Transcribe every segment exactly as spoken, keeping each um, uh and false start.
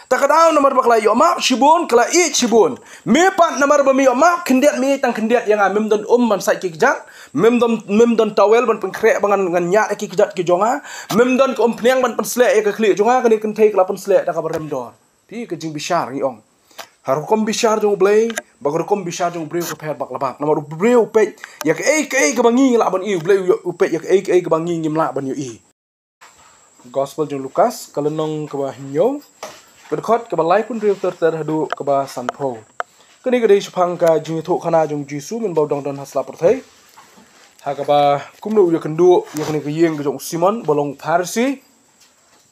Ta ka daw namar ba ka la ïoh map shibun, ka la ïeit shibun. Me pat namar ba me ïoh map khyndiat, me ïeit tang khyndiat ïa nga, mem don um ban sait ki kjat, mem don, mem don towel ban pynkhreh ba ngan, ngan ñiad ïa ki kjat ki jong nga, mem don ka umphniang ban pynsleh ïa ka khlieh jong nga, kane ka kynthei ka la pynsleh da kaba rem dor. Phi, ka jingbishar ngi ong. Ha rukom bishar jong U Blei bad ka rukom bishar jong u briew ka pher bak la bak. Namar u briew u peit ïa kaei kaei kaba ngi lah ban ïohi, U Blei u peit ïa kaei kaei kaba ngi ngim lah ban ïohi. Gospel jong u Lukas, ka lynnong kaba hynñiew, ka dkhot kaba laiphew hynriew ter ter haduh kaba sanphew. Kane ka dei shaphang ka jingïathuhkhana jong U Jisu mynba u dang don ha sla pyrthei, ha kaba kumno u ïakynduh ïa kane ka ïing ka jong u Simon ba long Pharisi.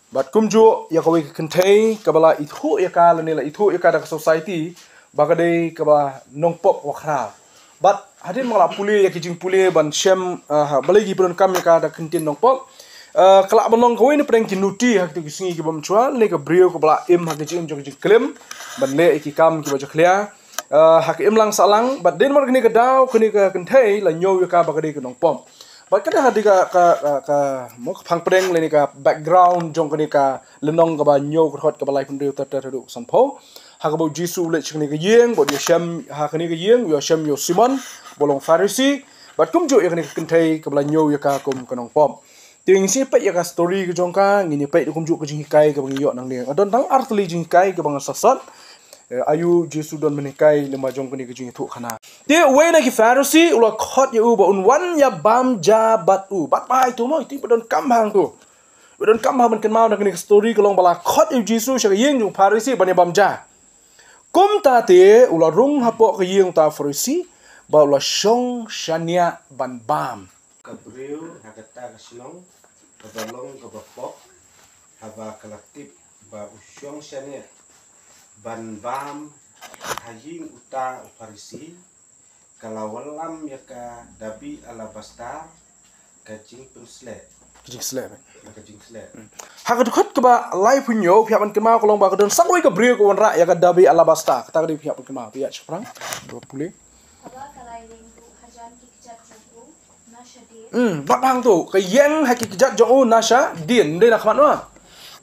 Bad kumjuh ïa kawei ka kynthei kaba la ithuh ïa ka, lane la ithuh ïa ka da ka society ba ka dei kaba nongpop wa khraw. Bad hadien ba nga la pule ïa ki jingpule ban shem, ah, ha, balei ki pyndonkam ïa ka da ka ktien nongpop, ah, ka lah ban long kawei na pdeng ki naughty ha kito ki sngi kiba mynshuwa, lane ka briew kaba la im ha ka jingim jong ka jingklim ban leh ïa ki kam kiba jakhlia, ah, ha ka imlang sahlang. Bad dei namar kane ka daw kane ka kynthei la ñiew ïa ka ba ka dei ka nongpop. Bad ka dei ha dei ka, ka, ka, ka, mo, ka phang pdeng lane ka background jong kane ka lynnong kaba hynñiew, ka dkhot kaba laiphew hynriew ter ter haduh sanphew. Ha kaba U Jisu u leit sha kane ka ïing, bad u ïashem ha kane ka ïing, u ïashem ïa u Simon ba long Pharisi. Bad kumjuh ïa kane ka kynthei kaba la ñiew ïa ka kum ka nongpop. Te ngin sa peit ïa ka story ka jong ka, ngin ïa peit kumjuh ka jinghikai kaba ngi ïoh nangne. Don tang artylli jinghikai kaba ngan sa sot. Eh, aïu U Jisu don ban hikai lyngba jong kane ka jingïathuhkhana. Te uwei na ki Pharisi u la khot ïa u ba un wan ïa bam ja bad u. Bad bai to mo, iti ba donkam hangto. Ba donkam ha ban kynmaw na kane ka story ka long ba la khot ïa U Jisu sha ka ïing jong u Pharisi ban ïa bam ja. Kumta te u la rung hapoh ka ïing uta u Pharisi bad u la shong shaniah ban bam. Ka briew ha kata ka shnong kaba long kaba pop, haba ka la tip ba u shong shaniah ban bam ha ïing uta u Pharisi, ka la wallam ïa ka dabi alabastar ka jingpynsleh. Ka jingsleh, man. Ka jingsleh. Hmm. Ha ka dkhot kaba laiphew hynñiew, phi hap ban kynmaw ka long ba ka don sa kawei ka briew ka wanrah ïa ka dabi alabastar. Kata ka dei phi hap ban kynmaw, phi ïa shaphrang. Kaba pule. Haba ka la ïeng ruh hajan ki kjat jong u na shadien. Hmm, bad hangto, ka ïeng ha ki kjat jong u na shadien, ym dei na khmat noh.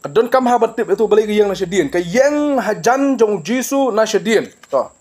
Ka donkam ha ban tip ïa to balei ka ïeng na shadien. Ka ïeng hajan jong u Jisu na shadien. To.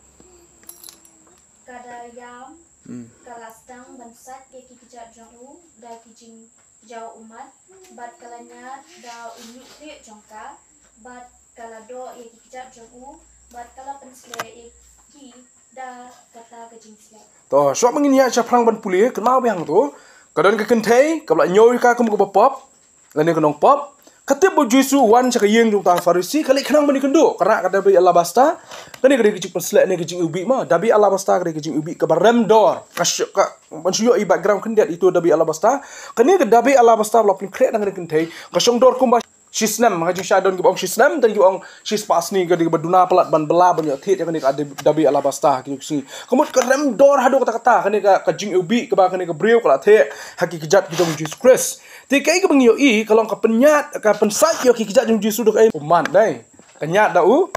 Ka da ïam, hmm, ka la sdang ban sait ïa ki kjat jong u da ki jingjaw ummat, bad ka la ñiad da u ñiuhkhlieh jong ka, bad ka la doh ïa ki kjat jong u, bad ka la pynsleh ïa ki da kata ka jingsleh. To, shuwa ba ngin ïa shaphrang ban pule, kynmaw biang to. Ka don ka kynthei kaba la ñiew ïa ka kum kaba pop, lane ka nongpop. Ka tip ba u Jisu u wan sha ka ïing jong uta u Pharisi, ka leit khnang ban ïakynduh, ka rah ka dabi alabastar. Kane ka dei ka jingpynsleh ne ka jingiwbih ma. Dabi alabastar ka dei ka jingiwbih kaba rem dor. Ka shu, ka, ban shu ïohi background khyndiat ïa to dabi alabastar. Kane ka dabi alabastar ba la pynkhreh da kane ka kynthei, ka shong dor kumba shisnem, ha ka jingshisha don kiba ong shisnem, don kiba ong shispah sngi, ka dei kaba duna palat ban bylla ban ïoh thied ïa kane ka dabi, dabi alabastar, ki sngi. Ka mut ka rem dor haduh katta katta, kane ka, ka jingiwbih kaba kane ka briew ka la theh ha ki kjat ki jong u Jisu Khrist. Te kaei kaba ngi ïohi, ka long ka pynñiad, ka pynsait ïa ki kjat jong u Jisu da kaei? Ummat, dei. Ka ñiad da u.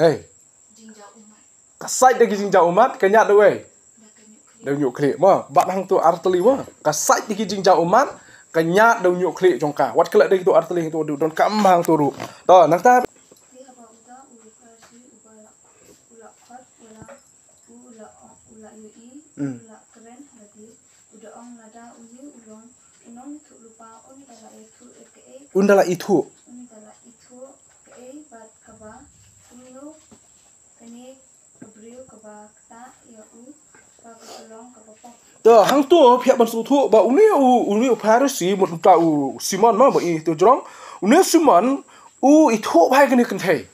Hei. Ka sait da ki jingjaw ummat, ka ñiad da uei? Da u ñiuhkhlieh, mo. Bad hangto artylli, mo. Ka sait da ki jingjaw ummat, ka ñiad da u ñiuhkhlieh jong ka. Wat khlem da kito artylli hangto, donkam hangto ruh. To, nangta. Te haba uta u Pharisi uba la, u la khot, u la, u la, u la ïohi, hmm, u la kren ha lade, u da ong, lada une u long u nongïathuhlypa, un da la ithuh ïa kaei? Un da la ithuh. Un da la ithuh kaei bad kaba kumno kane ka briew kaba ktah ïa u ba ka long kaba pop. To, hangto phi hap ban sngewthuh ba une u, une u Pharisi, mut uta u Simon ma ba i to jrong. Une u Simon u ithuh bha ïa kane ka kynthei.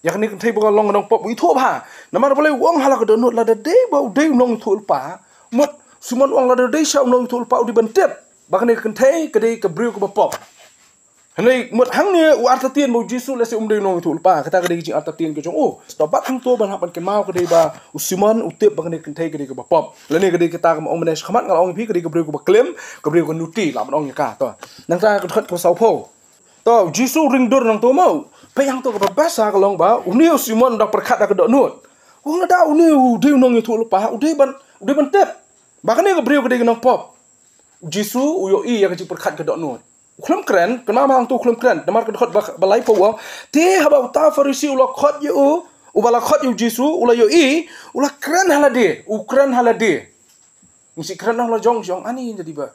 Ïa kane ka kynthei ba ka long ka nongpop, u ithuh bha. Namar balei? U ong ha la ka dohnud, lada dei ba u dei u nongïathuhlypa, mut Simon u ong lada dei shisha u nongïathuhlypa u dei ban tip ba kane ka kynthei ka dei ka briew kaba pop. Hynrei mut hangne u artatien ba u Jisu lehse um dei u nongïathuhlypa, kata ka dei ka jingartatien ka jong u. To bad hangto ban hap ban kynmaw ka dei ba u Simon u tip ba kane ka kynthei ka dei kaba pop. Lane ka dei kata kaba ong mynne shakhmat, nga la ong ïa phi, ka dei ka briew kaba klim, ka briew ka naughty, lah ban ong ïa ka. To. Nangta ka dkhot kaba sawphew. To, u Jisu u ring dur nangto mo. Peit hangto kaba best ha ka long ba une u Simon u dang pyrkhat da ka dohnud. U ong lada une u dei u nongïathuhlypa, u dei ban, u dei ban tip ba kane ka briew ka dei ka nongpop. U Jisu u ïohi ïa ka jingpyrkhat ka dohnud. U khlem kren, kynmaw hangto u khlem kren. Namar ka dkhot ba, ba laiphew u ong. Te haba uta u Pharisi u la khot ïa u, uba la khot ïa u Jisu, u la ïohi, u la kren ha lade, u kren ha lade. Ngi shu kren na la jong jong, ani dei ba.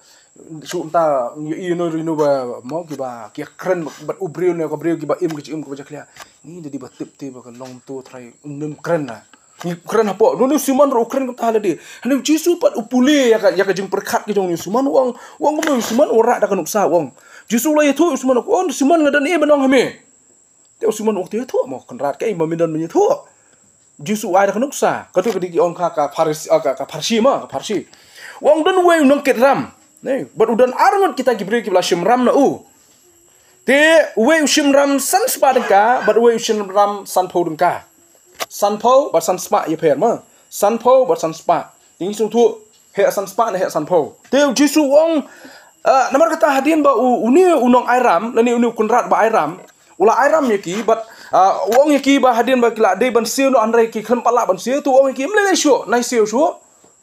Shu mynta ngi ïohi ïa no ïa no ba mo kiba, ki kren bad u briew ne ka briew kiba im ki im kiba jakhlia. Ngi dei ba tip te ba ka long to trai u nym kren na. Ngi kren hapoh, u Simon ruh u kren kumta ha lade. Hynrei u Jisu pat u pule ïa ka, ïa ka jingpyrkhat ka jong u Simon u ong, u ong kumno u Simon u rah da ka nuksa u ong. Jisu u la ïathuh u Simon u ong, Simon nga don ei ban ong ha me. Te u Simon u ong te ïathuh mo Kynrad kaei ba me don ban ïathuh. Jisu u ai da ka nuksa. Kato ka dei ki ong ka, ka Pharisi, ah, ka, ka Pharisi mo, ka Pharisi. U ong don uwei u nongkit ram. Ne, bad u don arngut kita ki briew kiba la shim ram na u. Te uwei u shim ram san spah tyngka, bad uwei u shim ram sanphew tyngka. Sanphew bad san spah ïapher mo. Sanphew bad san spah. Te ngi sngewthuh, heh san spah ne heh sanphew. Te u Jisu u ong, ah, namar kata hadien ba u, une u nong ai ram, lane une u Kynrad ba ai ram, u la ai ram ïa ki, bad, ah, u ong ïa ki ba hadien ba ki la dei ban siew noh hynrei ki khlem pat lah ban siew, te u ong ïa ki, ym lei lei shuh, nai siew shuh.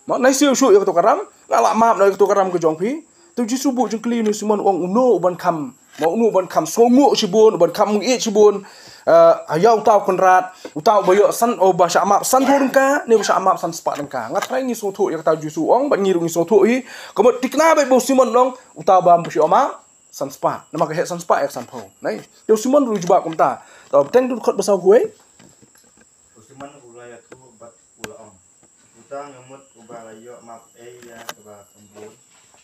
Mo, nai siew shuh ïa kato ka ram, nga la map noh ïa kato ka ram ka jong phi. Te u Jisu buh jingkylli ïa une u Simon u ong uno uban kham, mo, uno uban kham sngewnguh shibun, uban kham ïeit shibun. Eh, ïa uta u Kynrad, uta uba ïoh san, uba shah map sanphew tyngka, ne uba shah map san spah tyngka. Nga trai ngi sngewthuh ïa kata u Jisu u ong, bad ngi ruh ngi sngewthuh hi. Ka mut thikna bad ba u Simon u ong, uta uba shah map san spah. Namar ka heh san spah ïa ka sanphew. Nai. Te u Simon ruh u jubab kumta. Te bteng tu dkhot ba saw kawei. U Simon u la ïathuh bad u la ong, uta nga mut uba la ïoh map ei ïa kaba kham bun.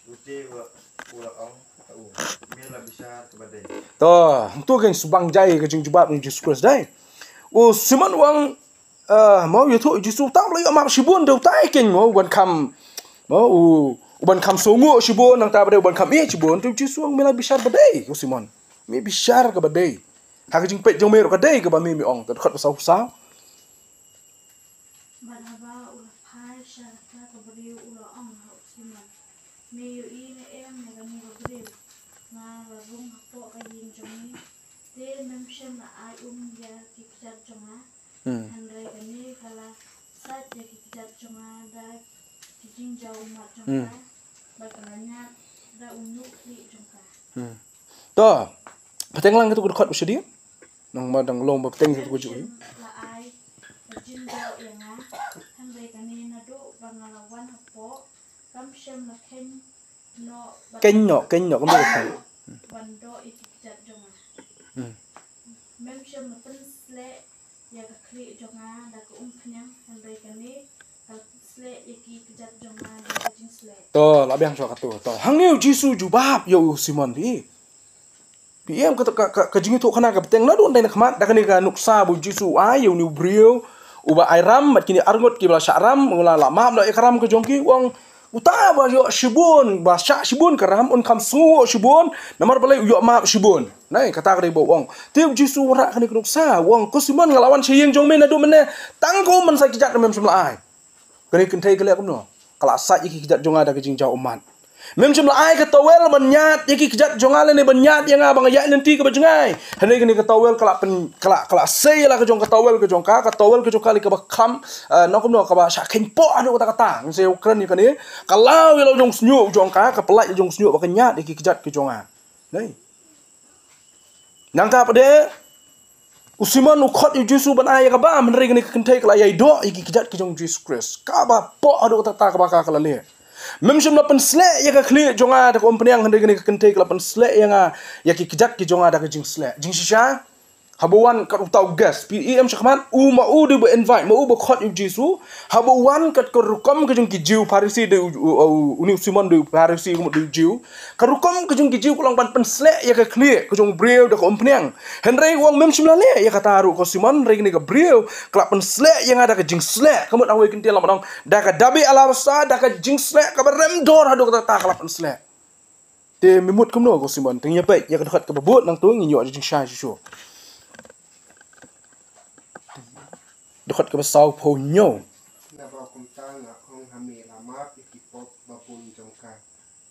Ute u la, u la ong ha u, me la bishar kaba dei. To, hangto kein shu bang jai ka jingjubab u Jisu Khrist dei. U Simon u ong, eh, mo ïathuh u Jisu uta u la ïoh map shibun, te uta kein mo uban kham, mo u, uban kham sngewnguh shibun, nangta bad uban kham ïeit shibun, te u Jisu u ong me la bishar ba dei, u Simon. Me bishar kaba dei. Ha ka jingpeit jong me ruh ka dei kaba me me ong, te dkhot ba saw kawei. Bad haba u la phai sha kata ka briew u la ong ha u Simon, me ïohi ne em ïa kane ka briew? Nga la rung hapoh ka ïing jong ngi, te mem shym la ai um ïa ki kjat jong nga. Hmm. Hynrei kane ka la sait ïa ki kjat jong nga da ki jingjaw ummat jong ka, bad ka la ñiad da u ñiuhkhlieh jong ka. Hmm. To, bteng lang katu ka dkhot ba shadien. Nang ma dang long ba bteng katu ka juh. Mem shym la ai ka jingjaw ïa nga, hynrei kane naduh ba nga la wan hapoh, kam shym la kheiñ noh, kheiñ noh, kheiñ noh, kam shym la kheiñ. Ban doh ïa ki kjat jong nga. Hmm. Mem shym la pynsleh ïa ka khlieh jong nga da ka umphniang, hynrei kane ka la pynsleh ïa ki kjat jong nga da ka jingsleh. To, la biang shuwa katu. To, hangne u Jisu jubab ïa u Simon phi. Phi ïohi em ka, ka, ka, ka jingïathuhkhana ka bteng naduh dei na khmat, da kane ka nuksa ba u Jisu u ai ïa une u briew uba ai ram, bad kine arngut kiba la shah ram, u la lah map noh ïa ka ram ka jong ki, u ong uta ba ïoh shibun, ba shah shibun ka ram, un kham sngewnguh shibun, namar balei u ïoh map shibun. Nai, kata ka dei ba u ong. Te u Jisu u wanrah kane ka nuksa, u ong ko Simon nga la wan sha ïing jong me naduh mynne, tang ka um ban sait kjat mem shym la ai. Kane ka kynthei ka leh kumno? Ka la sait ïa ki kjat jong nga da ka jingjaw ummat. Mem shym la ai ka towel ban ñiad ïa ki kjat jong nga lane ban ñiad ïa nga ba nga ïaid lynti kaba jngai. Hynrei kane ka towel ka la pyn, ka la, ka la sei la ka jong ka towel ka jong ka, ka towel ka jong ka lei kaba kham, eh, nang kumno kaba shah kheiñpoh haduh katta katta. Ngan sa ïa kren ïa kane. Ka law ïa la u jong shñiuh jong ka, ka pyllait ïa la u jong shñiuh ba ka ñiad ïa ki kjat ki jong nga. Nai. Nangta pat de, u Simon u khot ïa u Jisu ban ai ïa ka bam, hynrei kane ka kynthei ka la ïai doh ïa ki kjat ki jong u Jisu Khrist. Kaba poh haduh katta katta kaba ka ka la leh. Mem shym la pynsleh ïa ka khlieh jong nga da ka umphniang, hynrei kane ka kynthei ka la pynsleh ïa nga ïa ki kjat ki jong nga da ka jingsleh. Jingshisha, haba wan kat uta u guest, phi ïohi em shakhmat, u ma u dei ba invite, ma u ba khot ïa u Jisu, haba wan kat ka rukom ka jong ki Jiw, Pharisi dei u, u, u, une u Simon dei u Pharisi, ka mut dei u Jiw. Ka rukom ka jong ki Jiw ka long ban pynsleh ïa ka khlieh ka jong u briew da ka umphniang. Hynrei u ong mem shym la leh ïa kata ruh ko Simon, hynrei kane ka briew ka la pynsleh ïa nga da ka jingsleh. Ka mut ha kawei ka kyntien la ong da ka dabe alabasta, da ka jingsleh kaba rem dor haduh katta katta ka la pynsleh. Te me mut kumno ko Simon, te ngin ïa peit ïa ka dkhot kaba bud nangta ngin ïoh jingshai shuh shuh. Dkhot kaba sawphew hynñiew. Naba kumta nga ong ha me la map ïa ki pop ba bun jong ka.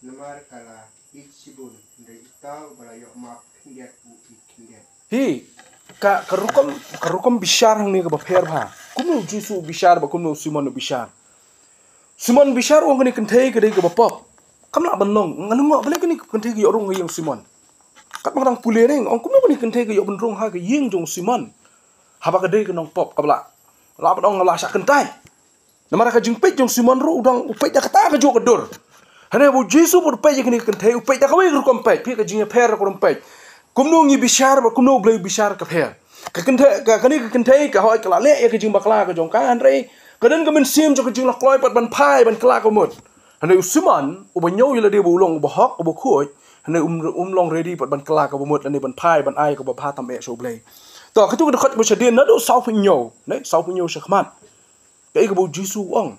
Namar ka la ïeit shibun, hynrei uta uba la ïoh map khyndiat u ïeit khyndiat. Hi, ka, ka rukom, ka rukom bishar hangne kaba pher bha. Kumno u Jisu u bishar bad kumno u Simon u bishar. Simon bishar u ong kane ka kynthei ka dei kaba pop. Kam lah ban long, nga lyngngoh balei kane ka kynthei ka ïoh rung ha ïing u Simon. Katba nga dang pule ne, ong kumno kane ka kynthei ka ïoh ban rung ha ka ïing jong u Simon. Haba ka dei ka nongpop kaba lah, lah ban ong la shah kyntait. Namar ka jingpeit jong u Simon ruh u dang u peit da kata kajuh ka dur. Hynrei ba u Jisu pat u peit ïa kane ka kynthei, u peit da kawei ka rukom peit, peit ka jingïapher ka rukom peit. Kumno ngi bishar bad kumno u Blei u bishar ka pher. Ka kynthei, ka, kane ka kynthei ka hooid ka la leh ïa ka jingbakla ka jong ka, hynrei ka don ka mynsiem jong ka jinglakloi pat ban phai ban kylla ka mut. Hynrei u Simon uba ñiew ïa lade ba u long uba hok uba khuid, hynrei um, um long ready pat ban kylla kaba mut lane ban phai ban ai kaba bha tam eh sha u Blei. To, katu ka dkhot ba shadien naduh sawphew hynñiew, ne, sawphew hynñiew shakhmat. Kaei kaba u Jisu u ong?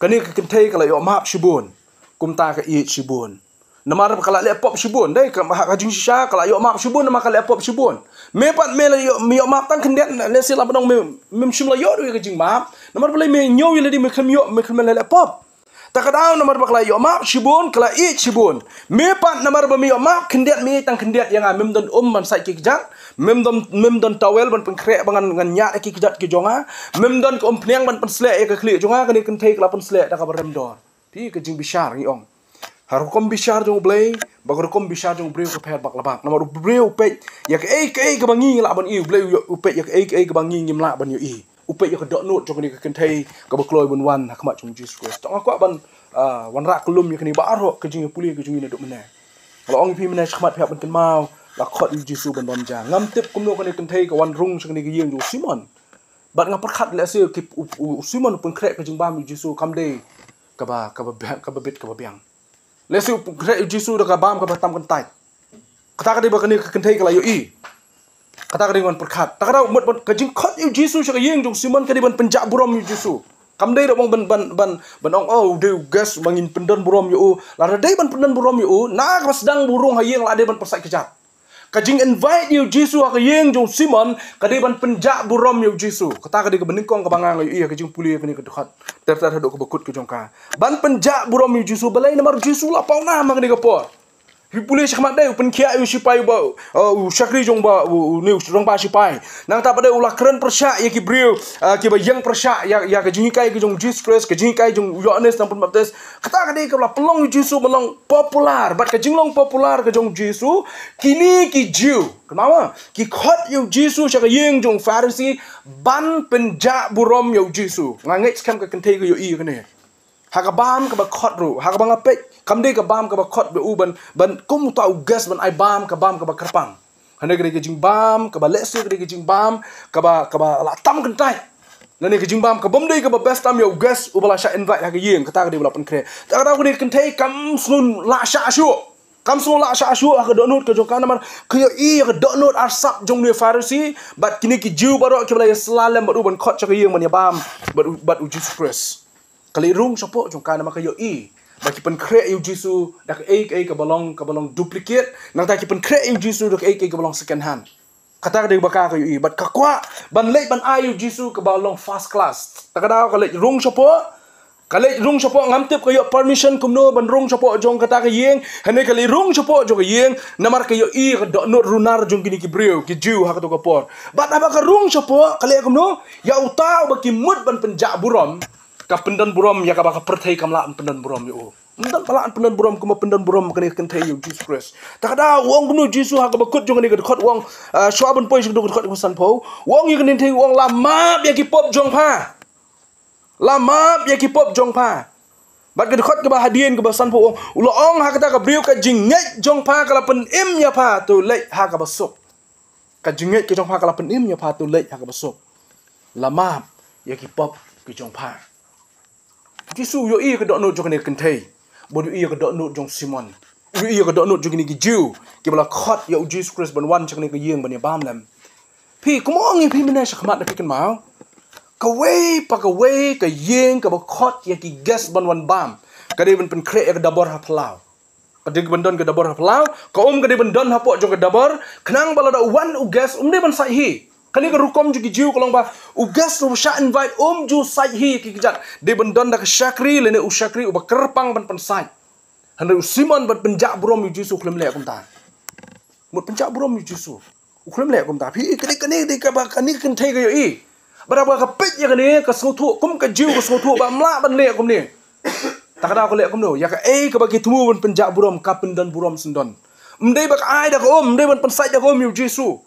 Kane ka kynthei ka la ïoh map shibun, kumta ka ïeit shibun. Namar ba ka la leh pop shibun, dei ka, ha ka jingshisha ka la ïoh map shibun namar ka leh pop shibun. Me pat me la ïoh, me ïoh map tang khyndiat, lehse lah ban ong me, mem shym la ïoh ruh ïa ka jingmap. Namar balei? Me ñiew ïa lade, me khlem ïoh, me khlem leh pop. Ta ka daw namar ba ka la ïoh map shibun, ka la ïeit shibun. Me pat namar ba me ïoh map khyndiat, me ïeit tang khyndiat ïa nga, mem don um ban sait ki kjat, mem don, mem don towel ban pynkhreh ba ngan, ngan ñiad ïa ki kjat ki jong nga, mem don ka umphniang ban pynsleh ïa ka khlieh jong nga. Kane ka kynthei ka la pynsleh da kaba rem dor. Phi, ka jingbishar ngi ong. Ha rukom bishar jong u Blei bad ka rukom bishar jong u briew ka pher bak la bak. Namar u briew u peit ïa kaei kaei kaba ngi ngi lah ban ïohi, u Blei u peit ïa kaei kaei kaba ngi ngim lah ban ïohi. U peit ïa ka dohnud jong kane ka kynthei kaba kloi ban wan ha khmat jong u Jisu Khrist. To nga kwah ban, ah, wanrah kyllum ïa kane baroh ka jingïapule ka jong ngi naduh mynne. Ka la ong ïa phi mynne shakhmat phi hap ban kynmaw, la khot ïa u Jisu ban bam ja. Ngam tip kumno kane ka kynthei ka wan rung sha kane ka ïing jong u Simon. Bad nga pyrkhat lehse ki, u, u, u Simon u pynkhreh ka jingbam ïa u Jisu kam dei kaba, kaba, kaba bit kaba biang. Lehse u pynkhreh ïa u Jisu da ka bam kaba tam kyntait. Kata ka dei ba kane ka kynthei ka la ïohi. Kata ka dei ngan pyrkhat. Ta ka daw mut ban ka jingkhot ïa u Jisu sha ka ïing jong u Simon ka dei ban pynjah burom ïa u Jisu. Kam dei da ban, ban, ban, ban ong, oh, u dei u guest ba ngin pyndon burom ïa u. Lada dei ban pyndon burom ïa u, na kaba sdang ba u rung ha ïing la dei ban pyrsait kjat. Ka jing-invite ïa u Jisu ha ka ïing jong u Simon ka dei ban pynjah burom ïa u Jisu. Kata ka dei kaba nyngkong kaba nga nga ïohi ha ka jingpule ïa kane ka dkhot ter ter haduh kaba kut ka jong ka. Ban pynjah burom ïa u Jisu, balei? Namar u Jisu u la pawnam ha kane ka por. Phi pule shakhmat, dei u pynkhiah ïa u shipai uba, uh, u shakri jong uba, u, u, ne u rangbah shipai. Nangta pat dei u la kren pyrshah ïa ki briew, uh, kiba ïeng pyrshah ïa, ïa ka jinghikai ka jong u Jisu Khrist, ka jinghikai jong u Ïoannis Nongpynbaptis. Kata ka dei kaba la pynlong ïa u Jisu ban long popular. Bad ka jinglong popular ka jong u Jisu, kine ki Jiw, kynmaw, ki khot ïa u Jisu sha ka ïing jong u Pharisi ban pynjah burom ïa u Jisu. Nga ngeit skhem ka kynthei ka ïohi ïa kane. Ha ka bam kaba khot ruh, ha kaba nga peit, kam dei ka bam kaba khot ba u ban, ban kum uta u guest ban ai bam, ka bam kaba kyrpang. Hynrei ka dei ka jingbam kaba lehse ka dei ka jingbam kaba, kaba la tam kyntait. Lane ka jingbam kaba ym dei kaba best tam ïa u guest uba la shah invite ha ka ïing, kata ka dei ba la pynkhreh. Ta ka daw kane ka kynthei kam sngew lah shah shuh. Kam sngew lah shah shuh ha ka dohnud ka jong ka, namar ka ïohi ïa ka dohnud arsap jong une u Pharisi bad kine ki Jiw baroh kiba la ïasylla lem bad u ban khot sha ka ïing ban ïabam bad u, bad u Jisu Khrist. Ka leit rung shapoh jong ka namar ka ïohi ba ki pynkhreh ïa u Jisu da kaei kaei kaba long, kaba long duplicate. Nangta ki pynkhreh ïa u Jisu da kaei kaei kaba long second hand. Kata ka dei ba ka, ka ïohi bad ka kwah ban leit ban ai ïa u Jisu kaba long first class. Ta ka daw ka leit rung shapoh. Ka leit rung shapoh, ngam tip ka ïoh permission kumno ban rung shapoh jong kata ka ïing. Hynrei ka leit rung shapoh jong ka ïing namar ka ïohi ka dohnud runar jong kine ki briew ki Jiw ha kato ka por. Bad haba ka rung shapoh ka leh kumno? Ïa uta uba ki mut ban pynjah burom, ka pyndon burom ïa kaba ka pyrthei kam lah ban pyndon burom ïa u. Ym don ba lah ban pyndon burom kumba pyndon burom kane ka kynthei ïa u Jisu Khrist. Ta ka daw u ong kumno u Jisu ha kaba kut jong kane ka dkhot, u ong, ah, shuwa ban poi sha ka dkhot kaba sanphew, u ong ïa kane ka kynthei, u ong, la map ïa ki pop jong pha. La map ïa ki pop jong pha. Bad ka dkhot kaba hadien kaba sanphew u ong, u la ong ha kata ka briew, ka jingngeit jong pha ka la pynim ïa pha, to leit ha kaba suk. Ka jingngeit ka jong pha ka la pynim ïa pha, to leit ha kaba suk. La map ïa ki pop ki jong pha. U Jisu u ïohi ïa ka dohnud jong kane ka kynthei bad u ïohi ïa ka dohnud jong u Simon. U ïohi ïa ka dohnud jong kine ki Jiw kiba la khot ïa u Jisu Khrist ban wan sha kane ka ïing ban ïabam lem. Phi, kumba ong ïa phi mynne shakhmat, na phi kynmaw, kawei pa kawei ka ïing kaba khot ïa ki guest ban wan bam, ka dei ban pynkhreh ïa ka dabor ha phyllaw. Ka dei ban don ka dabor ha phyllaw, ka um ka dei ban don hapoh jong ka dabor, khnang ba lada u wan u guest um dei ban sait hi. Kane ka rukom jong ki Jiw ka long ba u guest uba shah invite um ju sait hi ki kjat. Dei ban don da ka shakri lane u shakri uba kyrpang ban pynsait. Hynrei u Simon ban pynjah burom ïa u Jisu u khlem leh kumta. Mut pynjah burom ïa u Jisu u khlem leh kumta. Phi, kane, kane dei kaba kane ka kynthei ka ïohi. Bad haba ka peit ïa kane ka sngewthuh, kum ka Jiw ka sngewthuh ba ym lah ban leh kumne. Ta ka daw ka leh kumno? Ïa kaei kaba ki thmu ban pynjah burom ka pyndon burom syndon. Ym dei ba ka ai da ka um, ym dei ban pynsait da ka um ïa u Jisu.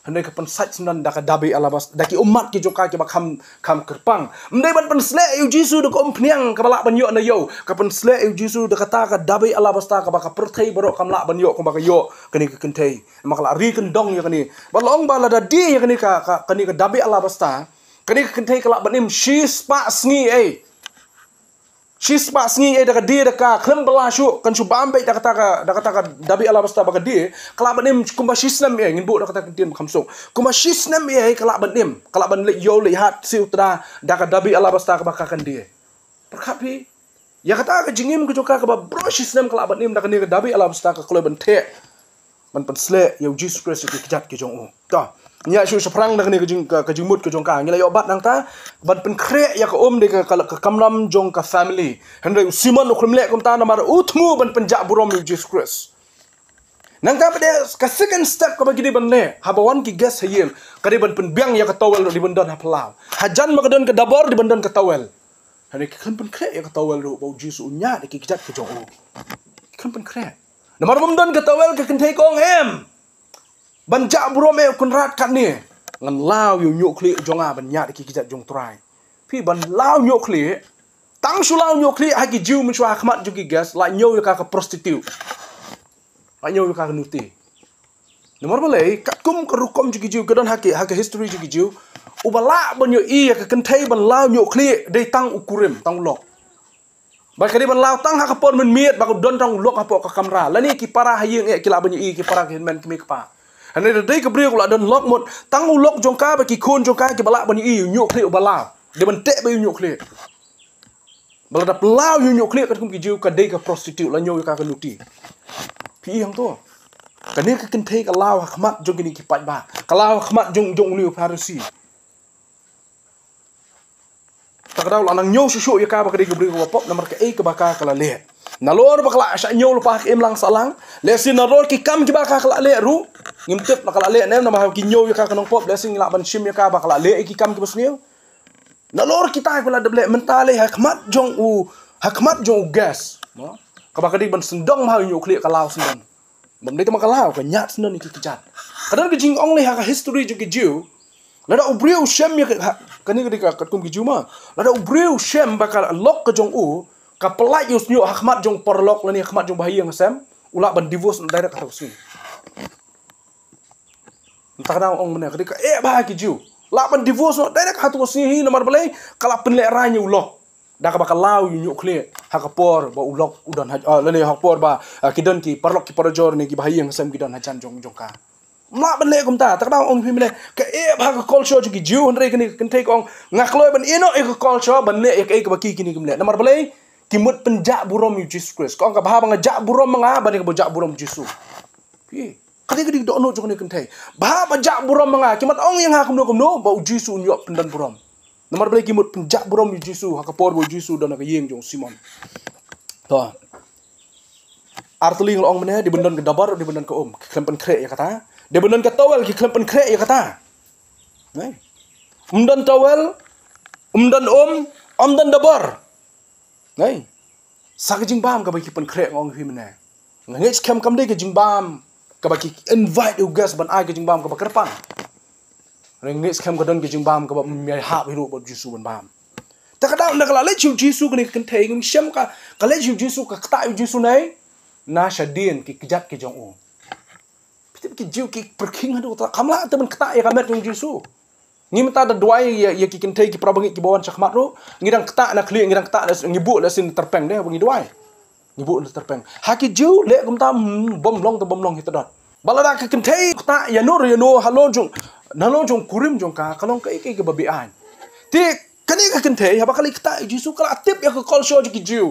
Hynrei ka pynsait syndon da ka dabi alabasta, da ki ummat ki jong ka kiba kham, kham kyrpang. Ym dei ban pynshlei ïa u Jisu da ka umphniang kaba lah ban ïoh na ïew. Ka pynshlei ïa u Jisu da kata ka dabi alabasta kaba ka pyrthei baroh kam lah ban ïoh kumba ka ïoh kane ka kynthei. Namar ka la ri kyndong ïa kane. Ba long ba lada die ïa kane ka, ka, kane ka dabi alabasta, kane ka kynthei ka lah ban im shispah sngi ei. Shispah sngi ei da ka die da ka khlem bylla shuh, kan shu bam beit da kata ka, da kata ka dabi alabasta ba ka die, ka lah ban im kumba shisnem ei, ngin buh da kata ka ktien ba kham suk. Kumba shisnem ei ka lah ban im, ka lah ban leit ïew leit hat siew tda da ka dabi alabasta kaba ka kan die. Pyrkhat phi. Ïa kata ka jingim ka jong ka kaba baroh shisnem ka lah ban im da kane ka dabi alabasta ka kloi ban theh. Ban pynshlei ïa u Jisu Khrist ïa ki kjat ki jong u. To. Ngi ïa shu shaphrang da kane ka jing, ka, ka jingmut ka jong ka. Ngi la ïoh bat nangta ban pynkhreh ïa ka um dei ka, ka, ka kamram jong ka family. Hynrei u Simon u khlem leh kumta namar u thmu ban pynjah burom ïa u Jisu Khrist. Nangta pat dei ka second step kaba ki dei ban leh. Haba wan ki guest ha ïing, ka dei ban pynbiang ïa ka towel ruh dei ban don ha phyllaw. Hajan ma ka don ka dabor dei ban don ka towel. Hynrei ki khlem pynkhreh ïa ka towel ruh ba u Jisu u ñiad ïa ki kjat ki jong u. Ki khlem pynkhreh. Namar bym don ka towel ka kynthei ka ong em. Ban jah burom eh u Kynrad katne. Ngan law ïa u ñiuh khlieh jong nga ban ñiad ïa ki kjat jong u Trai. Phi ban law ñiuh khlieh. Tang shu law ñiuh khlieh ha ki Jiw mynshuwa ha khmat jong ki guest la ñiew ïa ka ka prostitute. La ñiew ïa ka ka nuti. Namar balei katkum ka rukom jong ki Jiw ka don ha ki, ha ka history jong ki Jiw. Uba lah ban ïohi ïa ka kynthei ban law ñiuh khlieh dei tang u kurim, tang u lok. Ba ka dei ban law tang ha ka por mynmiet ba ka don tang u lok hapoh ka kamra. Lane ki para ha ïing eh ki lah ban ïohi ki para ki hynmen kmie kpa. Hynrei da dei ka briew ka la don lok mut tang u lok jong ka ba ki khun jong ka kiba lah ban ïohi u ñiuh khlieh uba law. Dei ban teh ba u ñiuh khlieh. Ba la dep law ïa u ñiuh khlieh katkum ki Jiw ka dei ka prostitute la ñiew ïa ka ka nuti. Phi i hangto. Kane ka kynthei ka law ha khmat jong kine ki paidbah. Ka law ha khmat jong, jong une u Pharisi. Ta ka daw la nang ñiew shuh shuh ïa ka ba ka dei ka briew kaba pop namar kaei kaba ka ka la leh. Nalor ba ka la shah ñiew lypa ha ka imlang sahlang. Lehse nalor ki kam kiba ka ka la leh ruh. Ngim tip la ka la leh ne em namar ki ñiew ïa ka ka nongpop lehse ngi lah ban shim ïa ka ba ka la leh ïa ki kam kiba sniew. Nalor kita ki ba la dep leh mynta lei ha khmat jong u, ha khmat jong u guest. Mo? Kaba ka dei ban sngewdong ma ha u ñiuh khlieh ka law sngewdong. Bym dei tang ma ka law ka ñiad sngewdon ïa ki kjat. Ka don ka jingong lei ha ka history jong ki Jiw. Lada u briew u shem ïa ka, ha, kane ka dei ka katkum ki Jiw ma. Lada u briew u shem ba ka lok ka jong u ka pyllait ïa u shñiuh ha khmat jong u paralok lane ha khmat jong u bahaïing hasem, u lah ban divorce direct ha u sngi. Mynta ka dang ong mynne ka dei ka eh bha ki Jiw. Lah ban divorce noh direct ha tu ka sngi hi namar balei ka la pynlehraiñ ïa u lok. Da kaba ka law ïa u ñiuh khlieh ha ka por ba u lok u don ha, ah, lane ha ka por ba, ah, ki don ki paralok ki parajor ne ki bahaïing hasem ki don hajan jong jong ka. Mlah ban leh kumta, ta ka dang ong phi mynne ka eh bha ka culture jong ki Jiw hynrei kane ka kynthei ka ong nga kloi ban ïeh noh ïa ka culture ban leh ïa kaei kaba ki kine kim leh. Namar balei ki mut pynjah burom ïa u Jisu Khrist. Ka ong ka bha ba nga jah burom ma nga ban ïa kaba jah burom Jisu. Phi. Ka dei ka dei ka dohnud jong kane ka kynthei. Bha ba jah burom ma nga, ki mat ong ïa nga kumno kumno, ba u Jisu un ïoh pyndon burom. Namar balei ki mut pynjah burom ïa u Jisu, ha ka por ba u Jisu don ha ka ïing jong u Simon. To. Ar tylli nga la ong mynne, dei ban don ka dabor, dei ban don ka um, ki khlem pynkhreh ïa kata. Dei ban don ka towel, ki khlem pynkhreh ïa kata. Nai. Um don towel, um don um, um don dabor. Nai. Sa ka jingbam kaba ki pynkhreh nga ong phi mynne. Nga ngeit skhem kam dei ka jingbam kaba ki invite u guest ban ai ka jingbam kaba kyrpang. Nga ngeit skhem ka don ka jingbam kaba ym ïai hap hi ruh bad u Jisu ban bam. Ta ka daw na ka la leit sha u Jisu kane ka kynthei ngim shem ka, ka leit sha u Jisu ka ktah ïa u Jisu nai. Na shadien ki kjat ki jong u. Phi tip ki Jiw ki pyrkhing haduh katta, kam lah te ban ktah ïa ka met jong u Jisu. Ngi mynta da duwai ïa, ïa ki kynthei ki para bangeit kiba wan shakhmat ruh, ngi dang ktah na khlieh, ngi dang ktah na, ngi buh lehse na tyrpeng de ba ngi duwai. Ngi buh na tyrpeng. Ha ki Jiw leh kumta, hmm, bym long te bym long hi tdot. Ba lada ka kynthei ktah ïano re ïano halor jong, halor jong kurim jong ka, ka long kaei kaei kaba beaiñ. Te kane ka kynthei haba ka leit ktah ïa u Jisu ka la tip ïa ka culture jong ki Jiw.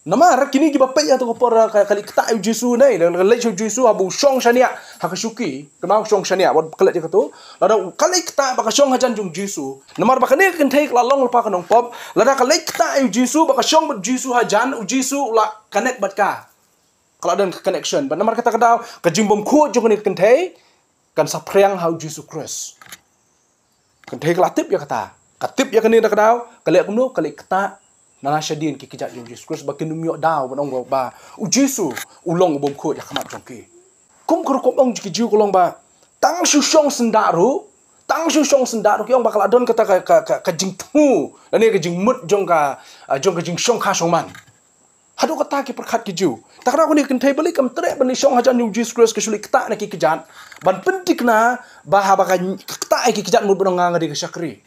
Namar kine kiba peit ha tu ka por ka, ka leit ktah ïa u Jisu ne, ka leit sha u Jisu haba u shong shaniah ha ka shuki, kynmaw shong shaniah wat klet ïa katu. Lada ka leit ktah ba ka shong hajan jong u Jisu. Namar ba kane ka kynthei ka la long lypa ka nongpop, lada ka leit ktah ïa u Jisu ba ka shong bad u Jisu hajan, u Jisu u la connect bad ka. Ka la don ka connection. Bad namar kata ka daw ka jingbymkhuid jong kane ka kynthei kan saphriang ha u Jisu Khrist. Kynthei ka la tip ïa kata. Ka tip ïa kane da ka daw, ka leh kumno, ka leit ktah Na na shadien ki kjat jong u Jisu Khrist ba kin ym ïoh daw ban ong ba, ba u Jisu u long u bym khuid ha khmat jong ki. Kum ka rukom ong ki Jiw ka long ba tang shu shong syndah ruh, tang shu shong syndah ruh ki ong ba ka la don kata ka, ka, ka, ka jingthmu lane ka jingmut jong ka, ah, jong ka jingshongkha shongman. Haduh kata ki pyrkhat ki Jiw. Ta ka daw kane ka kynthei balei kam treh ban leit shong hajan jong u Jisu Khrist ka shu leit ktah na ki kjat ban pynthikna ba haba ka ktah ïa ki kjat mut ban ong nga nga dei ka shakri.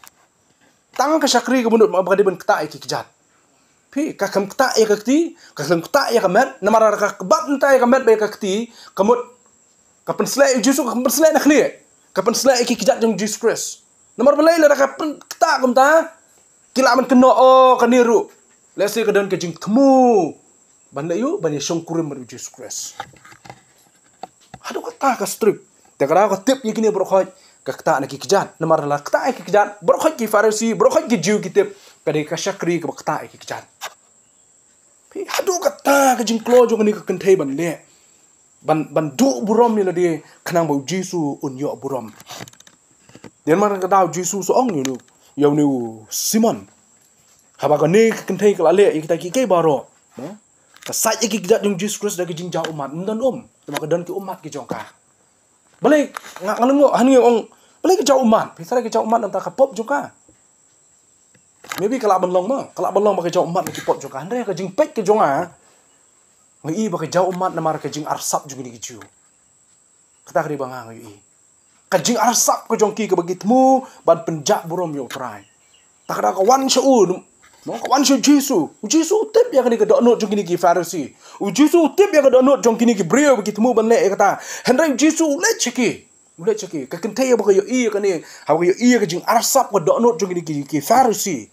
Tang ka shakri ka mut ba ka dei ban ktah ïa ki kjat. Phi, ka kam ktah ïa ka kti, ka kam ktah ïa ka met, namar ka kbat nta ïa ka met bad ïa ka kti, ka mut ka pynsleh ïa u Jisu, ka pynsleh na khlieh, ka pynsleh ïa ki kjat jong u Jisu Khrist. Namar balei lada ka pyn-, ktah kumta, ki lah ban kynnoh, oh, kane ruh lehse ka don ka jingthmu ban leh ïa u, ban ïa shongkurim bad u Jisu Khrist. Haduh kata ka strict. Te ka daw ka tip ïa kine baroh khoit ka ktah na ki kjat. Namar la ktah ïa ki kjat, baroh khoit ki Pharisi, baroh khoit ki Jiw ki tip ka dei ka shakri kaba ktah ïa ki kjat. Phi, haduh kata ka jingkloi jong kane ka kynthei ban leh, ban, ban duh burom ïa lade khnang ba u Jisu un ïoh burom. Dei namar kata u Jisu u sa ong ïa une, ïa une u Simon, haba kane ka kynthei ka la leh ïa kita kiei kiei baroh, no? Ka sait ïa ki kjat jong u Jisu Khrist da ka jingjaw ummat, ym don um, namar ka don ki ummat ki jong ka. Balei nga, nga lyngngoh, hangne ong balei ka jaw ummat? Phi, tharai ka jaw ummat namar ka pop jong ka. Maybe ka lah ban long ma, ka lah ban long ba ka jaw ummat na ki pop jong ka. Hynrei ka jingpeit ka jong nga, nga i ba ka jaw ummat namar ka jingarsap jong kine ki Jiw. Kata ka dei ba nga, nga i ka jingarsap ka jong ki kaba ki thmu ban pynjah burom ïa u Trai. Ta ka daw ka wan sha u, no, ka wan sha u Jisu. U Jisu u tip ïa kane ka dohnud jong kine ki Pharisi. U Jisu u tip ïa ka dohnud jong kine ki briew ba ki thmu ban leh ïa kata. Hynrei u Jisu u leit sha ki. U leit sha ki. Ka kynthei haba ka ïohi ïa kane, haba ka ïohi ïa ka jingarsap ka dohnud jong kine ki, ki Pharisi,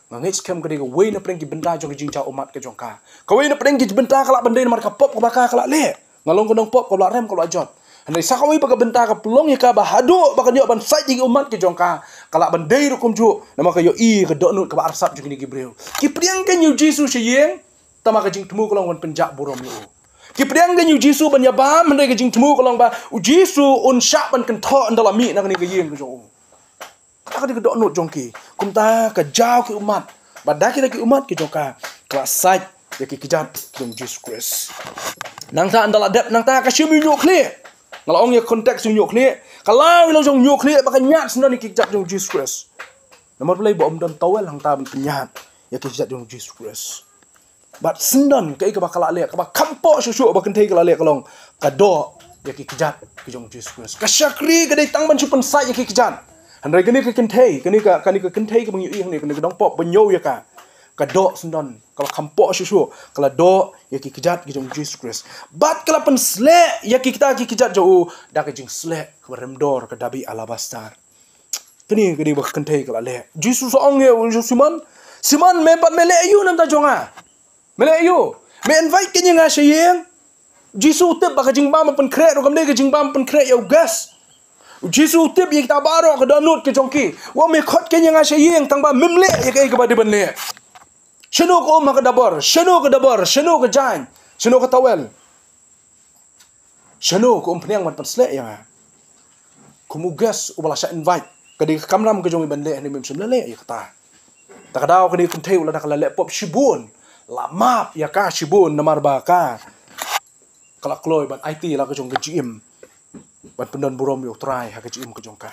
nga ngeit skhem ka dei kawei na pdeng ki bynta jong ka jingjaw ummat ka jong ka. Kawei na pdeng ki bynta ka lah ban dei namar ka pop kaba ka, ka la leh. Nga long ka nongpop kaba la rem kaba la jot. Hynrei sa kawei pat ka bynta ka pynlong ïa ka ba haduh ba kan ïoh ban sait ïa ki ummat ki jong ka, ka lah ban dei ruh kumjuh namar ka ïohi ïa ka dohnud kaba arsap jong kine ki briew. Ki pdiang kein ïa u Jisu sha ïing, tangba ka jingthmu ka long ban pynjah burom ïa u. Ki pdiang kein ïa u Jisu ban ïabam, hynrei ka jingthmu ka long ba u Jisu un shah ban kynthoh ynda la mih na kane ka ïing ka jong u. Kata ka dei ka dohnud jong ki. Kumta ka jaw ki ummat, bad da kita ki ummat ki jong ka, ka la sait ïa ki kjat ki jong u Jisu Khrist. Nangta ynda la dep nangta ka shim u hynñiewkhlieh. Nga la ong ïa ka context u hynñiewkhlieh. Ka law ïa la u jong u hynñiewkhlieh bad ka ñiad syndon ïa ki kjat jong u Jisu Khrist. Namar balei? Ba ym don towel hangta ban pynñiad ïa ki kjat jong u Jisu Khrist. Bad syndon kaei kaba ka la leh, kaba kham pop shuh shuh ba ka kynthei ka la leh ka long ka doh ïa ki kjat ki jong u Jisu Khrist. Ka shakri ka dei tang ban shu pynsait ïa ki kjat. Hynrei kane ka kynthei, kane ka, kane ka kynthei kaba ngi ïohi hangne, kane ka nongpop ba ñiew ïa ka, ka doh syndon, kaba kham pop shuh shuh, ka la doh ïa ki kjat ki jong u Jisu Khrist. Bad ka la pynsleh ïa kita ki kjat jong u da ka jingsleh kaba rem dor, ka dabi alabastar. Kane ka dei ba ka kynthei ka la leh. Jisu sa ong ïa u Simon, Simon, me pat me leh aïu na bynta jong nga? Me leh aïu? Me invite kein ïa nga sha ïing. Jisu u tip ba ka jingbam pynkhreh ruh kam dei ka jingbam pynkhreh ïa u guest. Jisu u tip ïa kita baroh ka dohnud ka jong ki. Wat me khot kein ïa nga sha ïing, tangba mem leh ïa kaei kaba dei ban leh. Shano ka um ha ka dabor? Shano ka dabor? Shano ka jaiñ? Shano ka towel? Shano ka um pynïang ban pynsleh ïa nga? Kum u guest uba la shah invite, ka dei ka kamram ka jong ngi ban leh, hynrei mem shym la leh ïa kata. Ta ka daw kane ka kynthei u la da ka la leh pop shibun, la map ïa ka shibun namar ba ka, ka la kloi ban aiti la ka jong ka jingim, ban pyndon burom ïa u Trai ha ka jingim ka jong ka.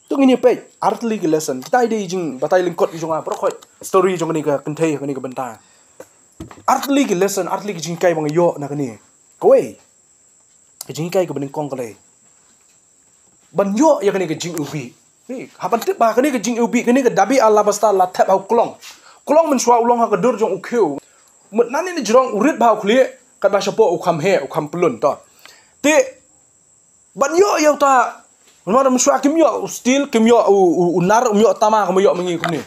To ngin ïa peit artylli ki lesson. Kita i dei jingbatai lyngkot ki jong nga baroh khoit story jong kane ka kynthei, kane ka bynta. Artylli ki lesson, artylli ki jinghikai ba nga ïoh na kane. Kawei, ka jinghikai kaba nyngkong ka dei ban ïoh ïa kane ka jingiwbih. Hei, hap ban tip ba kane ka jingiwbih, kane ka dabi alabastar la thep ha u klong. Klong mynshuwa u long ha ka dur jong u khiew. Mut nangne na jrong u rit bha u khlieh, katba shapoh u kham heh, u kham pyllun to. Te ban ïoh ïa uta, namar mynshuwa kim ïoh u steel, kim ïoh u, u, u nar, um ïoh tama, kum ïoh ma ngi kumne.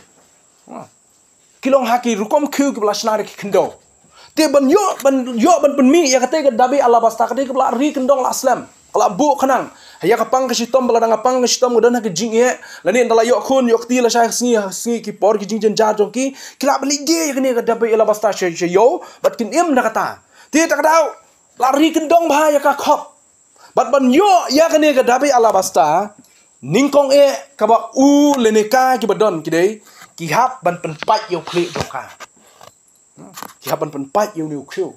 Ki long ha ki rukom khiew kiba la shna da ki khyndew. Te ban ïoh, ban ïoh ban pynmih ïa katei ka dabi alabastar, katei kaba la ri kyndong la slem, ka la buh khnang. Ïa ka pang ka shitom, ba la dang ka pang ka shitom ka don ha ka jingeh, lane ynda la ïoh khun ïoh kti lashai ka sngi, ha ka sngi ki por ki jingjynjar jong ki, ki lah ban leit die ïa kane ka dabi alabastar sha, sha ïew bad kin im da kata. Te ta ka daw la ri kyndong bha ïa ka khop. Bad ban ïoh ïa kane ka dabi alabastar, nyngkong eh kaba u lane ka kiba don ki dei, ki hap ban pynpait ïa u khlieh jong ka. Ki hap ban pynpait ïa une u khiew.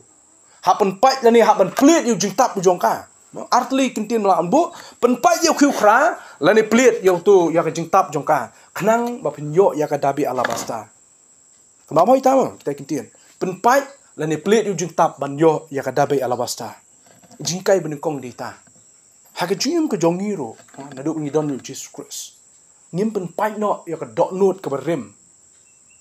Hap pynpait lane hap ban plied ïa u jingtap u jong ka. Artylli ki ktien ba la buh, pynpait ïa u khiew khra lane plied ïa uto ïa ka jingtap jong ka. Khnang ba phin ïoh ïa ka dabi alabasta. Kumba mo ita mo, kita ki ktien. Pynpait lane plied ïa u jingtap ban ïoh ïa ka dabi alabasta. Jinghikai ba nyngkong dei ta. Ha ka jingim ka jong ngi ruh, naduh ngi don ïa u Jisu Khrist, ngim pynpait noh ïa ka dohnud kaba rim,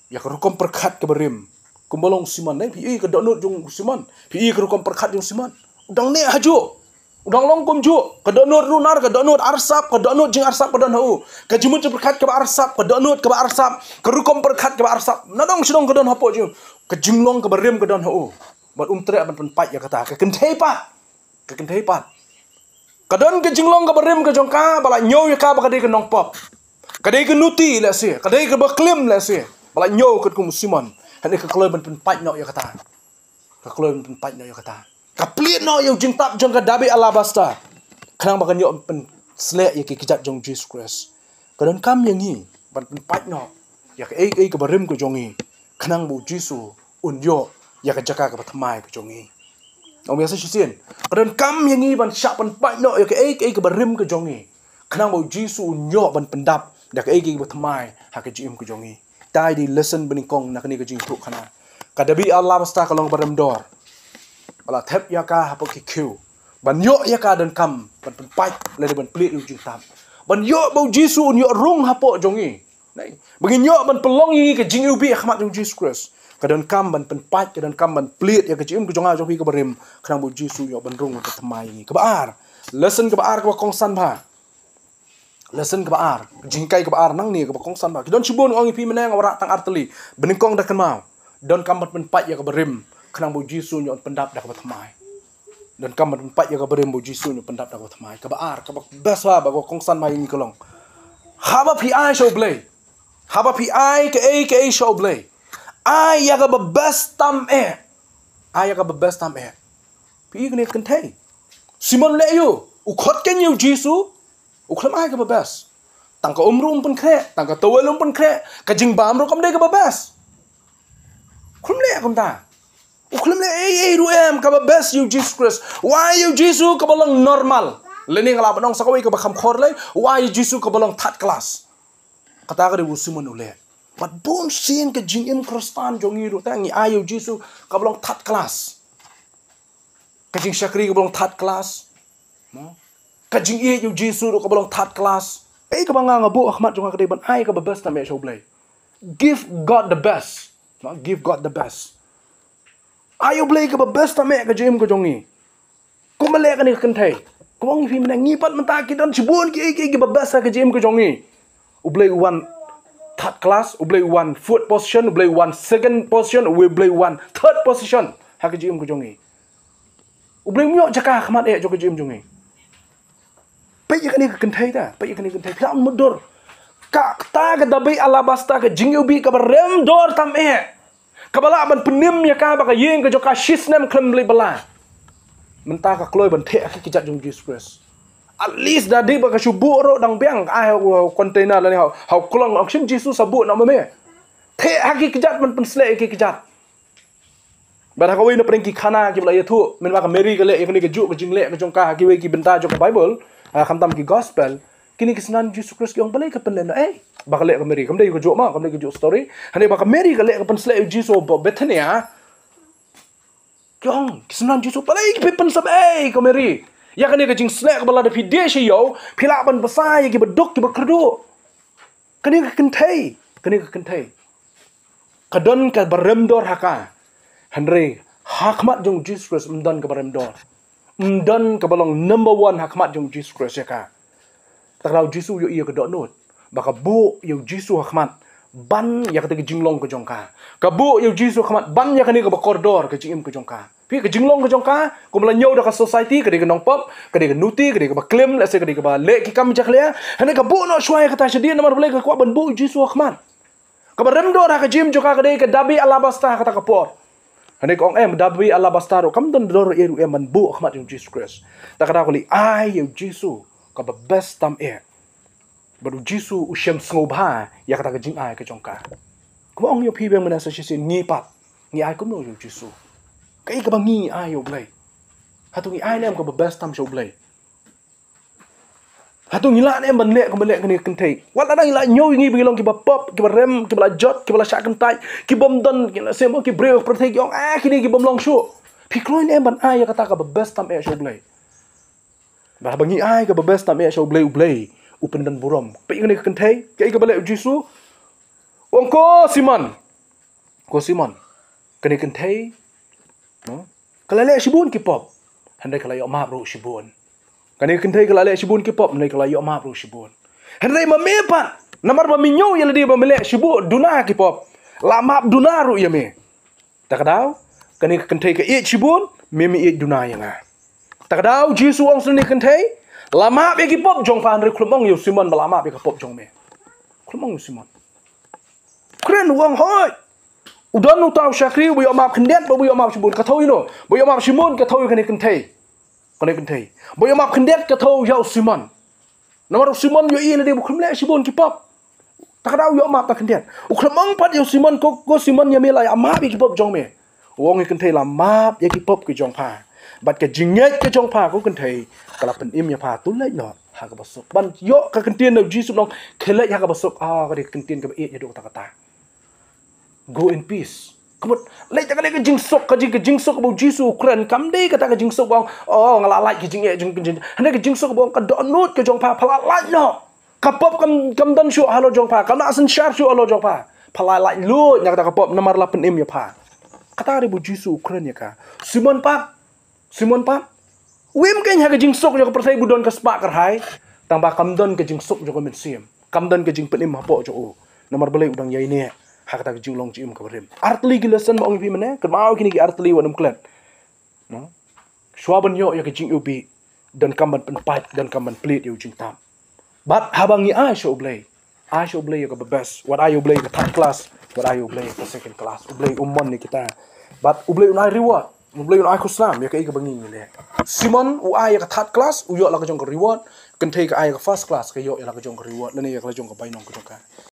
ïa ka rukom pyrkhat kaba rim. Kumba long u Simon, eh, phi i ka dohnud jong u Simon, phi i ka rukom pyrkhat jong u Simon. U dang neh hajuh, u dang long kumjuh. Ka dohnud runar, ka dohnud arsap, ka dohnud jingarsap ka don ha u. Ka jingmut jingpyrkhat kaba arsap, ka dohnud kaba arsap, ka rukom pyrkhat kaba arsap, nadong shadong ka don hapoh jong u. Ka jinglong kaba rim ka don ha u. Bad um treh ban pynpait ïa kata. Ka kynthei pat, ka kynthei pat, ka don ka jinglong kaba rim ka jong ka ba la ñiew ïa ka ba ka dei ka nongpop, ka dei ka nuti lehse, ka dei kaba klim lehse, ba la ñiew katkum u Simon. Hynrei ka kloi ban pynpait noh ïa kata. Ka kloi ban pynpait noh ïa kata. Ka plied noh ïa u jingtap jong ka dabi alabasta, khnang ba kan ïoh pynsleh ïa ki kjat jong u Jisu Khrist. Ka donkam ïa ngi ban pynpait noh ïa kaei kaei kaba rim ka jong ngi, khnang ba u Jisu un ïoh ïa ka jaka kaba thymmai ka jong ngi. Ong ïa sa shisien, ka donkam ïa ngi ban shah pynpait noh ïa kaei kaei kaba rim ka jong ngi, khnang ba u Jisu un ïoh ban pyndap da kaei kaei kaba thymmai ha ka jingim ka jong ngi. Kaei dei lesson ba nyngkong na kane ka jingïathuhkhana? Ka dabi alabasta ka long ba rem dor, ba la thep ïa ka hapoh ki khiew. Ban ïoh ïa ka donkam ban pynpait lane ban plied ïa u jingtap, ban ïoh ba u Jisu un ïoh rung hapoh jong ngi. Ba ngin ïoh ban pynlong ïa ngi ka jingiwbih ha khmat jong u Jisu Khrist, ka donkam ban pynpait, ka donkam ban plied ïa ka jingim ka jong nga jong phi kaba rim, khnang ba u Jisu un ïoh ban rung ban thymmai ïa ngi. Kaba ar, lesson kaba ar kaba kongsan bha. Lesson kaba ar, jinghikai kaba ar nangne kaba kongsan bha. Ki don shibun, ong ïa phi mynne nga wanrah tang artylli. Ba nyngkong da kynmaw, donkam ban pynpait ïa kaba rim, khnang ba u Jisu un ïoh pyndap da kaba thymmai. Donkam ban pynpait ïa kaba rim ba u Jisu un ïoh pyndap da kaba thymmai. Kaba ar, kaba best bha, ba kongsan bha ïa ngi ka long, haba phi ai sha u Blei, haba phi ai kaei kaei sha u Blei, ai ïa kaba best tam eh. Ai ïa kaba best tam eh. Phi i kane ka kynthei, Simon leh ïa u, u khot keiñ ïa u Jisu, u khlem ai kaba best. Tang ka um ruh um pynkhreh, tang ka towel um pynkhreh, ka jingbam ruh kam dei kaba best. U khlem leh kumta. U khlem leh ei ei ruh em kaba best ïa u Jisu Khrist. U ai ïa u Jisu kaba long normal. Lane nga lah ban ong sa kawei kaba kham khor lei, u ai ïa u Jisu kaba long third class. Kata ka dei u Simon u leh. Bad bun sien ka jingim Khristan jong ngi ruh te ngi ai ïa u Jisu kaba long third class. Ka jingshakri kaba long third class. Ka jingïeit ïa u Jisu ruh kaba long third class. Ei kaba nga nga buh ha khmat jong nga ka dei ban ai kaba best tam eh sha u Blei. Give God the best. Give God the best. Ai ïa u Blei kaba best tam eh ka jingim ka jong ngi. Kumba leh kane ka kynthei. Kumba ong ïa phi mynne, ngi pat mynta ki don shibun kiei kiei kiba best ha ka jingim ka jong ngi. U Blei u wan third class, u Blei u wan fourth position, u Blei u wan second position, u Blei u wan third position ha ka jingim ka jong ngi. U Blei um ïoh jaka ha khmat eh jong ka jingim jong ngi. Peit ïa kane ka kynthei ta, peit ïa kane ka kynthei, phi lah ban mutdur. Kata ka dabi alabasta, ka jingiwbih kaba rem dor tam eh, kaba lah ban pynim ïa ka ba ka ïing ka jong ka shisnem khlem leit bylla. Mynta ka kloi ban theh ha ki kjat jong u Jisu Khrist. At least da dei ba ka shu buh ruh dang biang, ai ha u container lane ha u klong, ong shim Jisu sa buh noh ma me. Theh ha ki kjat ban pynsleh ïa ki kjat. Bad ha kawei na pdeng ki khana kiba la ïathuh, mynba ka Mary ka leh ïa kane kajuh ka jingleh ka jong ka ha kiwei ki bynta jong ka Baibl, ha khamtam ki gospel, kine ki synran Jisu Khrist ki ong balei ka pynleh noh ei ba ka leh ka Mary, kam dei kajuh ma, kam dei kajuh story. Hynrei ba ka Mary ka leh ka pynsleh ïa u Jisu hapoh Bethania. Ki ong ki synran Jisu, balei phi pynsep ei ka Mary ïa kane ka jingsleh kaba lada phi die sha ïew phi lah ban bsa ïa kiba duk kiba kyrduh. Kane ka kynthei, kane ka kynthei, ka don kaba rem dor ha ka. Hynrei ha khmat jong u Jisu Khrist ym don kaba rem dor. Ym don kaba long number one ha khmat jong u Jisu Khrist ïa ka. Te kata u Jisu u ïohi ïa ka dohnud ba ka buh ïa u Jisu ha khmat ban ïa kata ka jinglong ka jong ka. Ka buh ïa u Jisu ha khmat ban ïa kane kaba kordor ka jingim ka jong ka. Phi, ka jinglong ka jong ka kumba la ñiew da ka society, ka dei ka nongpop, ka dei ka nuti, ka dei kaba klim, lehse ka dei kaba leh ki kam jakhlia. Hynrei ka buh noh shuwa ïa kata shadien namar balei? Ka kwah ban buh u Jisu ha khmat. Kaba rem dor ha ka jingim jong ka ka dei ka dabi alabasta ha kata ka por. Hynrei ka ong em, dabi alabasta ruh kam don dor ei ruh em ban buh ha khmat jong u Jisu Khrist. Te kata ka leh ai ïa u Jisu kaba best tam eh. Bad u Jisu u shem sngewbha ïa kata ka jingai ka jong ka. Kumba ong ïa phi biang mynne sa shisien, ngi pat Ngi ai kumno ïa u Jisu? Kaei kaba ngi ai ïa u Blei? Hato ngi ai ne em kaba best tam sha u Blei? Hato ngi lah ne em ban leh kumba leh kane ka kynthei? Wat la ngi la ñiew ïa ngi ba ngi long kiba pop, kiba rem, kiba la jot, kiba la shah kyntait, kibym don, ki la sem, ki briew pyrthei ki ong, ah, kine kibym long shuh. Phi kloi ne em ban ai ïa kata kaba best tam eh sha u Blei? Ba haba ngi ai kaba best tam eh sha u Blei, u Blei u pyndon burom. Peit kane ka kynthei, kaei kaba leh u Jisu? U ong, ko Simon. Ko Simon. Kane ka kynthei, no? Ka la leh shibun ki pop. Hynrei ka la ïoh map ruh shibun. Kane ka kynthei ka la leh shibun ki pop, hynrei ka la ïoh map ruh shibun. Hynrei ma me pat, namar ba me ñiew ïa lade ba me leh shibun duna ki pop, la map duna ruh ïa me. Ta ka daw, kane ka kynthei ka ïeit shibun, me me ïeit duna ïa nga. Ta ka daw, Jisu u ong sha kane ka kynthei, la map ïa ki pop jong pha, hynrei khlem ong ïa u Simon ba la map ïa ka pop jong me. Khlem ong ïa u Simon. Kren u ong hooid. U don uta u shakri uba ïoh map khyndiat bad uba ïoh map shibun, ka thew ïa uno? Ba ïoh map shibun ka thew ïa kane ka kynthei. Kane ka kynthei. Ba ïoh map khyndiat ka thew ïa u Simon. Namar u Simon u ïohi lade ba u khlem leh shibun ki pop. Ta ka daw u ïoh map tang khyndiat. U khlem ong pat ïa u Simon, ko, ko Simon, ïa me la ïa map ïa ki pop jong me. U ong ïa ka kynthei, la map ïa ki pop ki jong pha. Bad ka jingngeit ka jong pha ko kynthei, ka la pynim ïa pha, to leit noh ha kaba suk. Ban ïoh ka kyntien na u Jisu, nong, khie leit ha kaba suk. Ah, ka dei ka kyntien kaba ïeit haduh katta katta. Go in peace. Ka mut, leit da ka dei ka jingsuk, ka jing, ka jingsuk ba u Jisu u kren, kam dei kata ka jingsuk ba ong, oh, nga la lait ka jingeh jong ka jing. Hynrei ka jingsuk ba ong, ka dohnud ka jong pha, pha la lait noh. Ka pop kam, kam don shuh halor jong pha, kam da synshar shuh halor jong pha. Pha la lait lut na kata ka pop namar la pynim ïa pha. Kata dei ba u Jisu u kren ïa ka. Simon pat, Simon pat, u im kein ha ka jingsuk jong ka pyrthei ba u don ka spah kyrhai, tangba kam don ka jingsuk jong ka mynsiem, kam don ka jingpynim hapoh jong u. Namar balei? U dang ïaineh ha kata ka jinglong jingim kaba rim. Artylli ki lesson ba ong ïa phi mynne, kynmaw kine ki artylli wat nym klet. No? Shuwa ban ïoh ïa ka jingïohi, donkam ban pynpait, donkam ban plie ïa u jingtap. Bad haba ngi ai sha u Blei, ai sha u Blei ïa kaba best. Wat ai ïa u Blei ïa ka third class, wat ai ïa u Blei ïa ka second class. U Blei um mon ïa kita. Bad u Blei un ai reward, u Blei un ai khusnam ïa kaei kaba ngi ngi leh. Simon u ai ïa ka third class, u ïoh la ka jong ka reward. Kynthei ka ai ïa ka first class, ka ïoh ïa la ka jong ka reward, lane ïa ka la jong ka bainong ka jong ka.